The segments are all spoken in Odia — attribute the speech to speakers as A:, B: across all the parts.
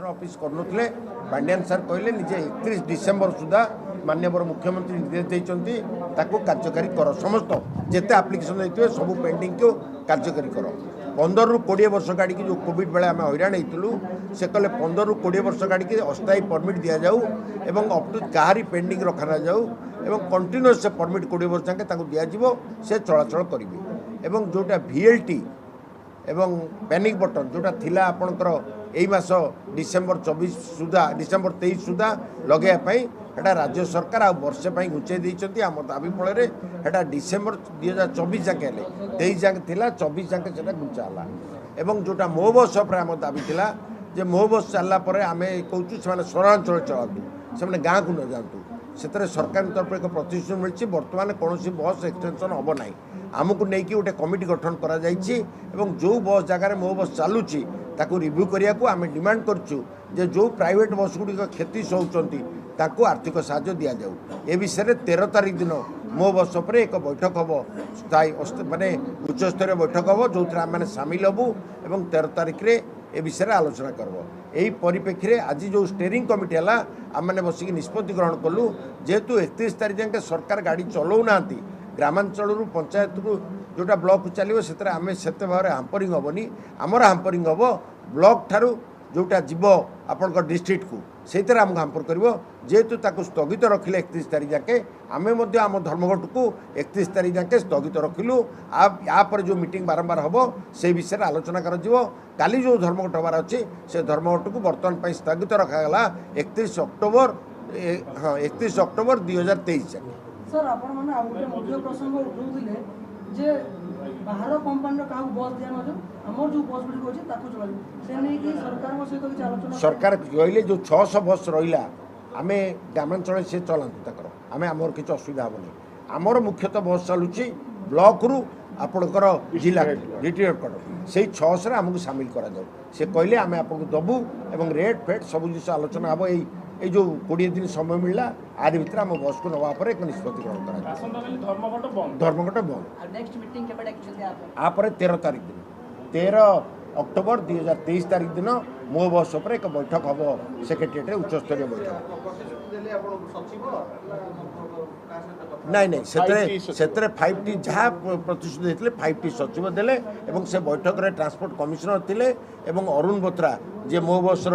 A: ଅଫିସ୍ କରୁନଥିଲେ। ପାଣ୍ଡିଆନ ସାର୍ କହିଲେ ନିଜେ 31 ଡିସେମ୍ବର ସୁଦ୍ଧା ମାନ୍ୟବର ମୁଖ୍ୟମନ୍ତ୍ରୀ ନିର୍ଦ୍ଦେଶ ଦେଇଛନ୍ତି, ତାକୁ କାର୍ଯ୍ୟକାରୀ କର। ସମସ୍ତ ଯେତେ ଆପ୍ଲିକେସନ୍ ଦେଇଥିବେ ସବୁ ପେଣ୍ଡିଂକୁ କାର୍ଯ୍ୟକାରୀ କର। 15ରୁ 20 ବର୍ଷ ଗାଡ଼ିକି ଯେଉଁ କୋଭିଡ଼ ବେଳେ ଆମେ ହଇରାଣ ହେଇଥିଲୁ, ସେ କହିଲେ 15ରୁ 20 ବର୍ଷ ଗାଡ଼ିକି ଅସ୍ଥାୟୀ ପରମିଟ୍ ଦିଆଯାଉ ଏବଂ ଅପ୍ ଟୁ କାହାରି ପେଣ୍ଡିଂ ରଖାନଯାଉ ଏବଂ କଣ୍ଟିନ୍ୟୁଅସ୍ ସେ ପରମିଟ୍ 20 ବର୍ଷ ଯାକେ ତାଙ୍କୁ ଦିଆଯିବ, ସେ ଚଳାଚଳ କରିବେ। ଏବଂ ଯେଉଁଟା ଭିଏଲ୍ଟି ଏବଂ ପ୍ୟାନିକ୍ ବଟନ୍ ଯେଉଁଟା ଥିଲା ଆପଣଙ୍କର ଏଇ ମାସ ଡିସେମ୍ବର 24 ସୁଦ୍ଧା, ଡିସେମ୍ବର 23 ସୁଦ୍ଧା ଲଗାଇବା ପାଇଁ, ହେଟା ରାଜ୍ୟ ସରକାର ଆଉ ବର୍ଷେ ପାଇଁ ଘୁଞ୍ଚେଇ ଦେଇଛନ୍ତି। ଆମ ଦାବି ଫଳରେ ହେଟା ଡିସେମ୍ବର 2024 ଯାକେ ହେଲେ, 23 ଯାକେ ଥିଲା, 24 ଯାକେ ସେଟା ଘୁଞ୍ଚା ହେଲା। ଏବଂ ଯେଉଁଟା ମୋ ବସ୍ ଉପରେ ଆମ ଦାବି ଥିଲା ଯେ ମୋ ବସ୍ ଚାଲିଲା ପରେ ଆମେ କହୁଛୁ ସେମାନେ ସହରାଞ୍ଚଳରେ ଚଳାନ୍ତୁ, ସେମାନେ ଗାଁକୁ ନ ଯାଆନ୍ତୁ। ସେଥିରେ ସରକାରଙ୍କ ତରଫରୁ ଏକ ପ୍ରତିଶ୍ରୁତି ମିଳିଛି, ବର୍ତ୍ତମାନ କୌଣସି ବସ୍ ଏକ୍ସଟେନସନ୍ ହେବ ନାହିଁ। ଆମକୁ ନେଇକି ଗୋଟେ କମିଟି ଗଠନ କରାଯାଇଛି ଏବଂ ଯେଉଁ ବସ୍ ଜାଗାରେ ମୋ ବସ୍ ଚାଲୁଛି ତାକୁ ରିଭ୍ୟୁ କରିବାକୁ ଆମେ ଡିମାଣ୍ଡ କରୁଛୁ ଯେ ଯେଉଁ ପ୍ରାଇଭେଟ୍ ବସ୍ ଗୁଡ଼ିକ କ୍ଷତି ସହୁଛନ୍ତି ତାଙ୍କୁ ଆର୍ଥିକ ସାହାଯ୍ୟ ଦିଆଯାଉ। ଏ ବିଷୟରେ 13 ତାରିଖ ଦିନ ମୋ ବସ୍ ଉପରେ ଏକ ବୈଠକ ହେବ, ସ୍ଥାୟୀ ମାନେ ଉଚ୍ଚସ୍ତରୀୟ ବୈଠକ ହେବ, ଯେଉଁଥିରେ ଆମେମାନେ ସାମିଲ ହେବୁ ଏବଂ 13 ତାରିଖରେ ଏ ବିଷୟରେ ଆଲୋଚନା କରିବ। ଏହି ପରିପ୍ରେକ୍ଷୀରେ ଆଜି ଯେଉଁ ଷ୍ଟେରିଂ କମିଟି ହେଲା, ଆମେମାନେ ବସିକି ନିଷ୍ପତ୍ତି ଗ୍ରହଣ କଲୁ, ଯେହେତୁ 31 ତାରିଖ ଯାଏଁ ସରକାର ଗାଡ଼ି ଚଲାଉନାହାନ୍ତି, ଗ୍ରାମାଞ୍ଚଳରୁ ପଞ୍ଚାୟତକୁ ଯେଉଁଟା ବ୍ଲକକୁ ଚାଲିବ ସେଥିରେ ଆମେ ସେତେ ଭାବରେ ହାମ୍ପରିଂ ହେବନି। ଆମର ହାମ୍ପରିଂ ହେବ ବ୍ଲକ ଠାରୁ ଯେଉଁଟା ଯିବ ଆପଣଙ୍କ ଡିଷ୍ଟ୍ରିକ୍ଟକୁ, ସେଇଥିରେ ଆମକୁ ହାମ୍ପର କରିବ। ଯେହେତୁ ତାକୁ ସ୍ଥଗିତ ରଖିଲେ 31 ତାରିଖ ଯାକେ, ଆମେ ମଧ୍ୟ ଆମ ଧର୍ମଘଟକୁ 31 ତାରିଖ ଯାକେ ସ୍ଥଗିତ ରଖିଲୁ। ୟା ପରେ ଯେଉଁ ମିଟିଂ ବାରମ୍ବାର ହେବ ସେଇ ବିଷୟରେ ଆଲୋଚନା କରାଯିବ। କାଲି ଯେଉଁ ଧର୍ମଘଟ ହେବାର ଅଛି ସେ ଧର୍ମଘଟକୁ ବର୍ତ୍ତମାନ ପାଇଁ ସ୍ଥଗିତ ରଖାଗଲା 31 ଅକ୍ଟୋବର, ହଁ 31 ଅକ୍ଟୋବର 2023 ଯାକେ।
B: ସାର୍, ଆପଣମାନେ ଆଉ ଗୋଟେ ମୁଖ୍ୟ ପ୍ରସଙ୍ଗ ଉଠାଉଥିଲେ ଯେ ବାହାର କମ୍ପାନୀର କାହାକୁ ବସ୍ ଦିଆ ନଯାଉ, ଆମର ଯେଉଁ ବସ୍ ଗୁଡ଼ିକ ଅଛି ତାକୁ ଚଳାଯିବ, ସେ ନେଇକି ସରକାରଙ୍କ ସହିତ କିଛି ଆଲୋଚନା?
A: ସରକାର କହିଲେ ଯେଉଁ 600 ବସ୍ ରହିଲା ଆମେ ଗ୍ରାମାଞ୍ଚଳରେ ସେ ଚଲାନ୍ତୁ ତାଙ୍କର, ଆମେ ଆମର କିଛି ଅସୁବିଧା ହେବନି। ଆମର ମୁଖ୍ୟତଃ ବସ୍ ଚାଲୁଛି ବ୍ଲକରୁ ଆପଣଙ୍କର ଜିଲ୍ଲା ଡିଷ୍ଟ୍ରିକ୍ଟ ହେଡ଼କ୍ୱାର୍ଟର, ସେଇ 600ରେ ଆମକୁ ସାମିଲ କରାଯାଉ। ସେ କହିଲେ ଆମେ ଆପଣଙ୍କୁ ଦେବୁ ଏବଂ ରେଟ୍ ଫେଟ୍ ସବୁ ଜିନିଷ ଆଲୋଚନା ହେବ। ଏଇ ଯେଉଁ 20 ଦିନ ସମୟ ମିଳିଲା ଆରି ଭିତରେ ଆମ ବସ୍କୁ ନେବା ପରେ ଏକ ନିଷ୍ପତ୍ତି ଗ୍ରହଣ କରାଯିବ। ଧର୍ମଘଟ ବନ୍ଦ। ଆପରେ 13 ତାରିଖ ଦିନ, 13 ଅକ୍ଟୋବର 2023 ତାରିଖ ଦିନ ମୋ ବସ୍ ଉପରେ ଏକ ବୈଠକ ହେବ ସେକ୍ରେଟେରିଏଟ୍ରେ, ଉଚ୍ଚସ୍ତରୀୟ ବୈଠକ। ନାଇଁ ନାଇଁ, ସେଥିରେ 5T ଯାହା ପ୍ରତିଶ୍ରୁତି ଦେଇଥିଲେ 5T ସଚିବ ଦେଲେ ଏବଂ ସେ ବୈଠକରେ ଟ୍ରାନ୍ସପୋର୍ଟ କମିଶନର ଥିଲେ ଏବଂ ଅରୁଣ ବୋଥ୍ରା ଯିଏ ମୋ ବସ୍ର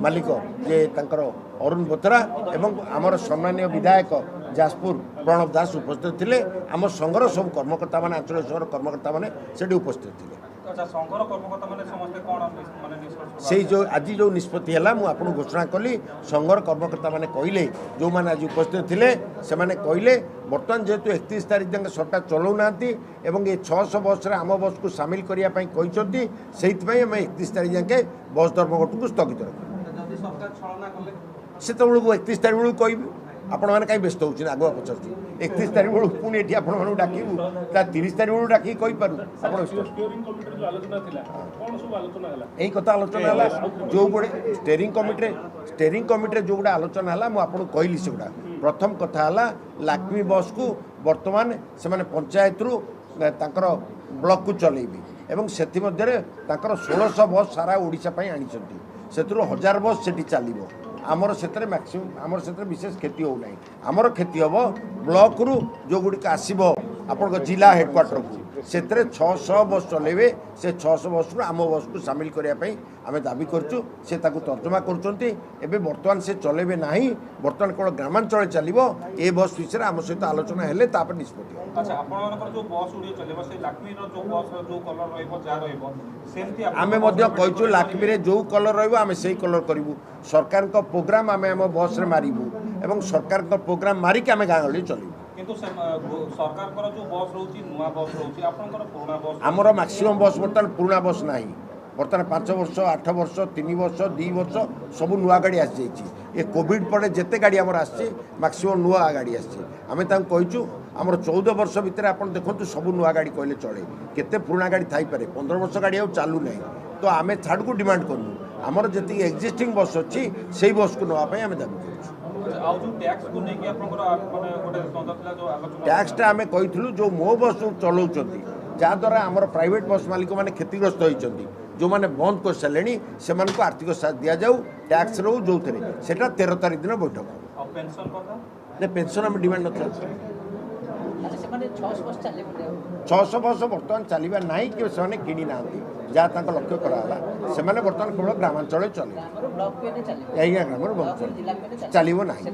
A: ମାଲିକ, ଯେ ତାଙ୍କର ଅରୁଣ ବୋଥ୍ରା ଏବଂ ଆମର ସମ୍ମାନୀୟ ବିଧାୟକ ଯାଜପୁର ପ୍ରଣବ ଦାସ ଉପସ୍ଥିତ ଥିଲେ। ଆମ ସଂଘର ସବୁ କର୍ମକର୍ତ୍ତାମାନେ, ଆଞ୍ଚଳିକ ସଂଘର କର୍ମକର୍ତ୍ତାମାନେ ସେଠି ଉପସ୍ଥିତ ଥିଲେ। ସେଇ ଯେଉଁ ଆଜି ଯେଉଁ ନିଷ୍ପତ୍ତି ହେଲା ମୁଁ ଆପଣଙ୍କୁ ଘୋଷଣା କଲି। ସଂଘର କର୍ମକର୍ତ୍ତାମାନେ କହିଲେ, ଯେଉଁମାନେ ଆଜି ଉପସ୍ଥିତ ଥିଲେ ସେମାନେ କହିଲେ ବର୍ତ୍ତମାନ ଯେହେତୁ 31 ତାରିଖ ଯାଏଁ ସରକାର ଚଲାଉନାହାନ୍ତି ଏବଂ ଏ 600 ବସ୍ରେ ଆମ ବସ୍କୁ ସାମିଲ କରିବା ପାଇଁ କହିଛନ୍ତି, ସେଇଥିପାଇଁ ଆମେ 31 ତାରିଖ ଯାଏଁ ବସ୍ ଧର୍ମଘଟକୁ ସ୍ଥଗିତ ରଖିବୁ। ସେତେବେଳକୁ 31 ତାରିଖ ବେଳକୁ କହିବି। ଆପଣମାନେ କାହିଁ ବ୍ୟସ୍ତ ହେଉଛନ୍ତି, ଆଗୁଆ ପଚାରୁଛି। 31 ତାରିଖ ବେଳକୁ ପୁଣି ଏଠି ଆପଣମାନଙ୍କୁ ଡାକିବୁ, ତା 30 ତାରିଖ ବେଳକୁ ଡାକିକି କହିପାରୁ। ଆପଣ ଏଇ କଥା ଆଲୋଚନା ହେଲା ଯେଉଁଗୁଡ଼େ ଷ୍ଟେରିଂ କମିଟିରେ ଯେଉଁଗୁଡ଼ା ଆଲୋଚନା ହେଲା ମୁଁ ଆପଣଙ୍କୁ କହିଲି ସେଗୁଡ଼ା। ପ୍ରଥମ କଥା ହେଲା ଲାକ୍ମି ବସ୍କୁ ବର୍ତ୍ତମାନ ସେମାନେ ପଞ୍ଚାୟତରୁ ତାଙ୍କର ବ୍ଲକକୁ ଚଲେଇବେ ଏବଂ ସେଥିମଧ୍ୟରେ ତାଙ୍କର 1600 ବସ୍ ସାରା ଓଡ଼ିଶା ପାଇଁ ଆଣିଛନ୍ତି, ସେଥିରୁ 1000 ବସ୍ ସେଠି ଚାଲିବ। ଆମର ସେଥିରେ ମ୍ୟାକ୍ସିମମ୍ ଆମର ସେଥିରେ ବିଶେଷ କ୍ଷତି ହେଉନାହିଁ। ଆମର କ୍ଷତି ହେବ ବ୍ଲକରୁ ଯେଉଁଗୁଡ଼ିକ ଆସିବ ଆପଣଙ୍କ ଜିଲ୍ଲା ହେଡ଼କ୍ୱାର୍ଟରକୁ, ସେଥିରେ 600 ବସ୍ ଚଲେଇବେ। ସେ 600 ବସ୍ରୁ ଆମ ବସ୍କୁ ସାମିଲ କରିବା ପାଇଁ ଆମେ ଦାବି କରୁଛୁ। ସେ ତାକୁ ତର୍ଜମା କରୁଛନ୍ତି। ଏବେ ବର୍ତ୍ତମାନ ସେ ଚଲେଇବେ ନାହିଁ, ବର୍ତ୍ତମାନ କେବଳ ଗ୍ରାମାଞ୍ଚଳରେ ଚାଲିବ। ଏ ବସ୍ ବିଷୟରେ ଆମ ସହିତ ଆଲୋଚନା ହେଲେ ତାପରେ ନିଷ୍ପତ୍ତି ହେବ। ଆମେ ମଧ୍ୟ କହିଛୁ ଲାକ୍ମିରେ ଯେଉଁ କଲର୍ ରହିବ ଆମେ ସେଇ କଲର୍ କରିବୁ। ସରକାରଙ୍କ ପ୍ରୋଗ୍ରାମ ଆମେ ଆମ ବସ୍ରେ ମାରିବୁ ଏବଂ ସରକାରଙ୍କ ପ୍ରୋଗ୍ରାମ ମାରିକି ଆମେ ଗାଁ ଗହଳି ଚଲେଇବୁ। ଆମର ମ୍ୟାକ୍ସିମମ୍ ବସ୍ ବର୍ତ୍ତମାନ ପୁରୁଣା ବସ୍ ନାହିଁ। ବର୍ତ୍ତମାନ 5 ବର୍ଷ, 8 ବର୍ଷ, 3 ବର୍ଷ, 2 ବର୍ଷ ସବୁ ନୂଆ ଗାଡ଼ି ଆସିଯାଇଛି। ଏ କୋଭିଡ଼ ପରେ ଯେତେ ଗାଡ଼ି ଆମର ଆସିଛି ମ୍ୟାକ୍ସିମମ୍ ନୂଆ ଗାଡ଼ି ଆସିଛି। ଆମେ ତାଙ୍କୁ କହିଛୁ ଆମର 14 ବର୍ଷ ଭିତରେ ଆପଣ ଦେଖନ୍ତୁ ସବୁ ନୂଆ ଗାଡ଼ି କହିଲେ ଚଳେ, କେତେ ପୁରୁଣା ଗାଡ଼ି ଥାଇପାରେ, 15 ବର୍ଷ ଗାଡ଼ି ଆଉ ଚାଲୁନାହିଁ। ତ ଆମେ ଛାଡ଼କୁ ଡିମାଣ୍ଡ କରୁନୁ, ଆମର ଯେତିକି ଏକ୍ଜିଷ୍ଟିଂ ବସ୍ ଅଛି ସେଇ ବସ୍କୁ ନେବା ପାଇଁ ଆମେ ଦାବି କରୁଛୁ। ଟ୍ୟାକ୍ସଟା ଆମେ କହିଥିଲୁ ଯେଉଁ ମୋ ବସ୍ ଯେଉଁ ଚଲାଉଛନ୍ତି, ଯାହାଦ୍ୱାରା ଆମର ପ୍ରାଇଭେଟ୍ ବସ୍ ମାଲିକମାନେ କ୍ଷତିଗ୍ରସ୍ତ ହୋଇଛନ୍ତି, ଯେଉଁମାନେ ବନ୍ଦ କରିସାରିଲେଣି ସେମାନଙ୍କୁ ଆର୍ଥିକ ସାହାଯ୍ୟ ଦିଆଯାଉ, ଟ୍ୟାକ୍ସ ରହୁ ଯେଉଁଥିରେ। ସେଇଟା 13 ତାରିଖ ଦିନ ବୈଠକ। ନା, ପେନ୍ସନ୍ ଆମେ ଡିମାଣ୍ଡ ନଥିଲା। 600 ବସ୍ ବର୍ତ୍ତମାନ ଚାଲିବା ନାହିଁ କି ସେମାନେ କିଣି ନାହାନ୍ତି, ଯାହା ତାଙ୍କ ଲକ୍ଷ୍ୟ କରାଗଲା। ସେମାନେ ବର୍ତ୍ତମାନ କେବଳ ଗ୍ରାମାଞ୍ଚଳରେ ଚଲେଇବେ, ଆଜ୍ଞା, ଗ୍ରାମରେ ବନ୍ଦ ଚାଲିବ ନାହିଁ।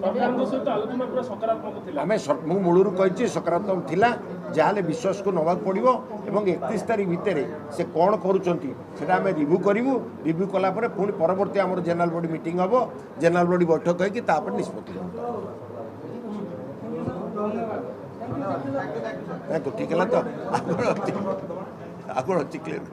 A: ଆମେ ମୁଁ ମୂଳରୁ କହିଛି ସକାରାତ୍ମକ ଥିଲା, ଯାହାହେଲେ ବିଶ୍ୱାସକୁ ନେବାକୁ ପଡ଼ିବ। ଏବଂ 31 ତାରିଖ ଭିତରେ ସେ କ'ଣ କରୁଛନ୍ତି ସେଇଟା ଆମେ ରିଭ୍ୟୁ କରିବୁ। ରିଭ୍ୟୁ କଲା ପରେ ପୁଣି ପରବର୍ତ୍ତୀ ଆମର ଜେନେରାଲ ବଡି ମିଟିଂ ହେବ, ଜେନେରାଲ ବଡି ବୈଠକ ହେଇକି ତାପରେ ନିଷ୍ପତ୍ତି ନେବୁ। ଠିକ୍ ହେଲା ତ? ଆଉ କ'ଣ ଅଛି କ୍ଲିୟର?